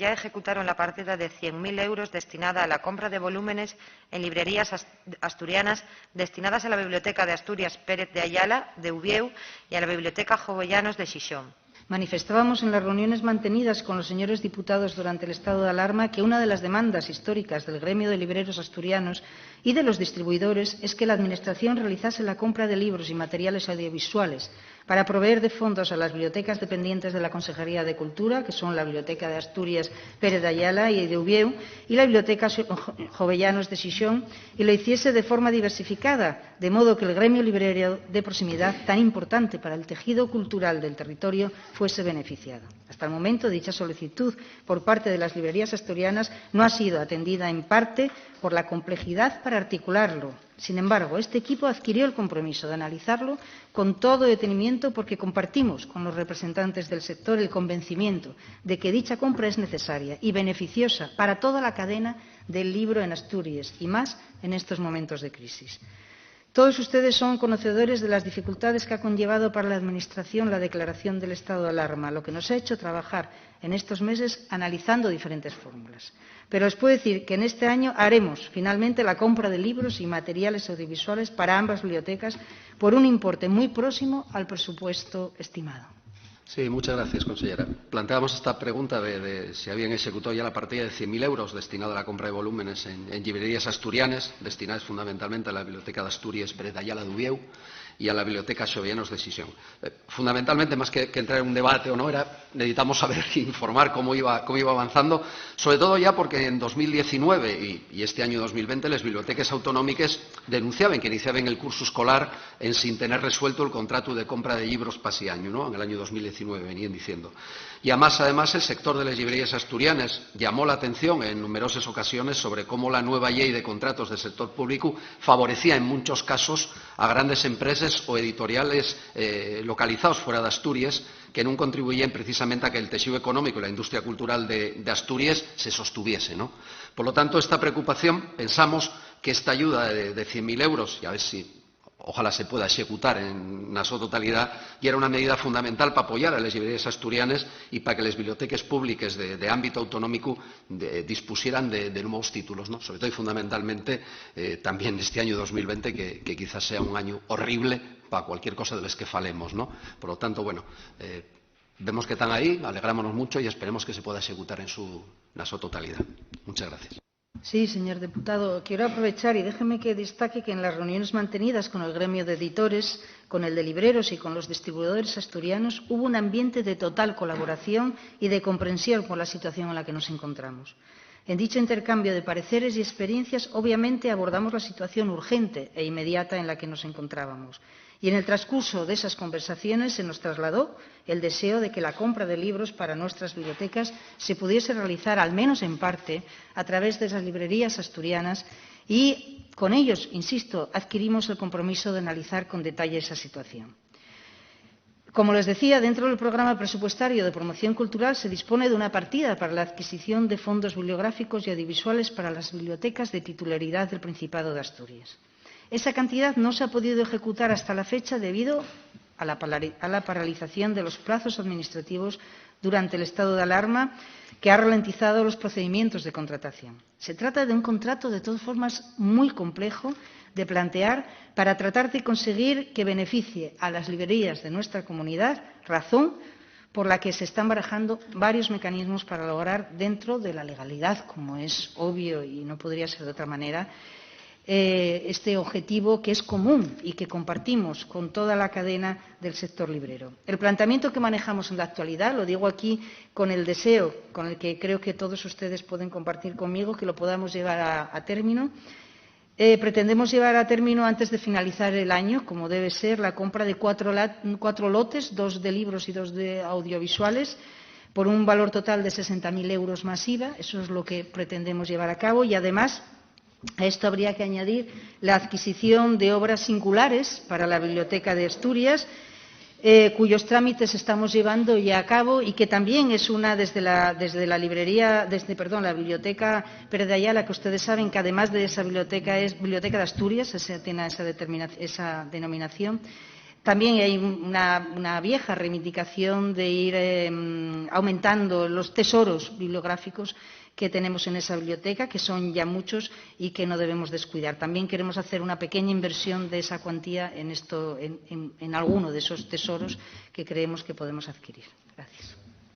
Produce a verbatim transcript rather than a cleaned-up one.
ya ejecutaron la partida de cien mil euros destinada a la compra de volúmenes en librerías as-, asturianas destinadas a la Biblioteca de Asturias Pérez de Ayala de Uviéu y a la Biblioteca Jovellanos de Xixón. Manifestábamos en las reuniones mantenidas con los señores diputados durante el estado de alarma que una de las demandas históricas del gremio de libreros asturianos y de los distribuidores es que la Administración realizase la compra de libros y materiales audiovisuales para proveer de fondos a las bibliotecas dependientes de la Consejería de Cultura, que son la Biblioteca de Asturias Pérez de Ayala y de Uviéu y la Biblioteca Jo-, Jovellanos de Xixón, y lo hiciese de forma diversificada, de modo que el gremio librero de proximidad, tan importante para el tejido cultural del territorio, fuese beneficiado. Hasta el momento, dicha solicitud por parte de las librerías asturianas no ha sido atendida, en parte por la complejidad para articularlo. Sin embargo, este equipo adquirió el compromiso de analizarlo con todo detenimiento, porque compartimos con los representantes del sector el convencimiento de que dicha compra es necesaria y beneficiosa para toda la cadena del libro en Asturias, y más en estos momentos de crisis. Todos ustedes son conocedores de las dificultades que ha conllevado para la Administración la declaración del estado de alarma, lo que nos ha hecho trabajar en estos meses analizando diferentes fórmulas. Pero les puedo decir que en este año haremos finalmente la compra de libros y materiales audiovisuales para ambas bibliotecas por un importe muy próximo al presupuesto estimado. Sí, muchas gracias, consellera. Planteábamos esta pregunta de, de si habían ejecutado ya la partida de cien mil euros destinada a la compra de volúmenes en, en librerías asturianas, destinadas fundamentalmente a la Biblioteca de Asturias Pérez de Ayala de Uviéu y a la Biblioteca Xovellanos de Xixón. Eh, fundamentalmente, más que, que entrar en un debate o no, era, necesitamos saber, informar cómo iba, cómo iba avanzando, sobre todo ya porque en dos mil diecinueve y, y este año dos mil veinte les bibliotecas autonómicas denunciaban que iniciaban el curso escolar en sin tener resuelto el contrato de compra de libros pasi año, ¿no? En el año dos mil diecinueve venían diciendo. Y además, además, el sector de las librerías asturianas llamó la atención en numerosas ocasiones sobre cómo la nueva ley de contratos del sector público favorecía en muchos casos a grandes empresas o editoriales, eh, localizados fuera de Asturias, que nun contribuyen precisamente a que el tejido económico y la industria cultural de, de Asturias se sostuviese, ¿no? Por lo tanto, esta preocupación, pensamos que esta ayuda de, de cien mil euros, y a ver si ojalá se pueda ejecutar en, na so totalidad, y era una medida fundamental pa apoyar a les llibreríes asturianes y pa que les biblioteques públiques de, de ámbito autonómico de, dispusieran de, de nuevos títulos, ¿no? Sobre todo y fundamentalmente, eh, también este año dos mil veinte, que, que quizás sea un año horrible pa cualquier cosa de les que falemos, ¿no? Por lo tanto, bueno, eh, vemos que están ahí, alegrámonos mucho y esperemos que se pueda ejecutar en su, na so totalidad. Muchas gracias. Sí, señor diputado, quiero aprovechar y déjeme que destaque que en las reuniones mantenidas con el gremio de editores, con el de libreros y con los distribuidores asturianos hubo un ambiente de total colaboración y de comprensión por la situación en la que nos encontramos. En dicho intercambio de pareceres y experiencias, obviamente abordamos la situación urgente e inmediata en la que nos encontrábamos. Y en el transcurso de esas conversaciones se nos trasladó el deseo de que la compra de libros para nuestras bibliotecas se pudiese realizar, al menos en parte, a través de esas librerías asturianas, y con ellos, insisto, adquirimos el compromiso de analizar con detalle esa situación. Como les decía, dentro del programa presupuestario de promoción cultural se dispone de una partida para la adquisición de fondos bibliográficos y audiovisuales para las bibliotecas de titularidad del Principado de Asturias. Esa cantidad no se ha podido ejecutar hasta la fecha debido a la palari-, a la paralización de los plazos administrativos durante el estado de alarma, que ha ralentizado los procedimientos de contratación. Se trata de un contrato, de todas formas, muy complejo de plantear para tratar de conseguir que beneficie a las librerías de nuestra comunidad, razón por la que se están barajando varios mecanismos para lograr, dentro de la legalidad, como es obvio y no podría ser de otra manera, eh, este objetivo que es común y que compartimos con toda la cadena del sector librero. El planteamiento que manejamos en la actualidad, lo digo aquí con el deseo con el que creo que todos ustedes pueden compartir conmigo, que lo podamos llevar a, a término, eh, pretendemos llevar a término, antes de finalizar el año, como debe ser, la compra de cuatro la-, cuatro lotes, dos de libros y dos de audiovisuales, por un valor total de sesenta mil euros más IVA. Eso es lo que pretendemos llevar a cabo y, además, a esto habría que añadir la adquisición de obras singulares para la Biblioteca de Asturias, eh, cuyos trámites estamos llevando ya a cabo y que también es una desde la, desde la librería, desde, perdón, la Biblioteca Pérez de Ayala, que ustedes saben que además de esa biblioteca es Biblioteca de Asturias, esa, tiene esa determina-, esa denominación, También hay una, una vieja reivindicación de ir, em, aumentando los tesoros bibliográficos que tenemos en esa biblioteca, que son ya muchos y que no debemos descuidar. También queremos hacer una pequeña inversión de esa cuantía en esto, en, en, en alguno de esos tesoros que creemos que podemos adquirir. Gracias.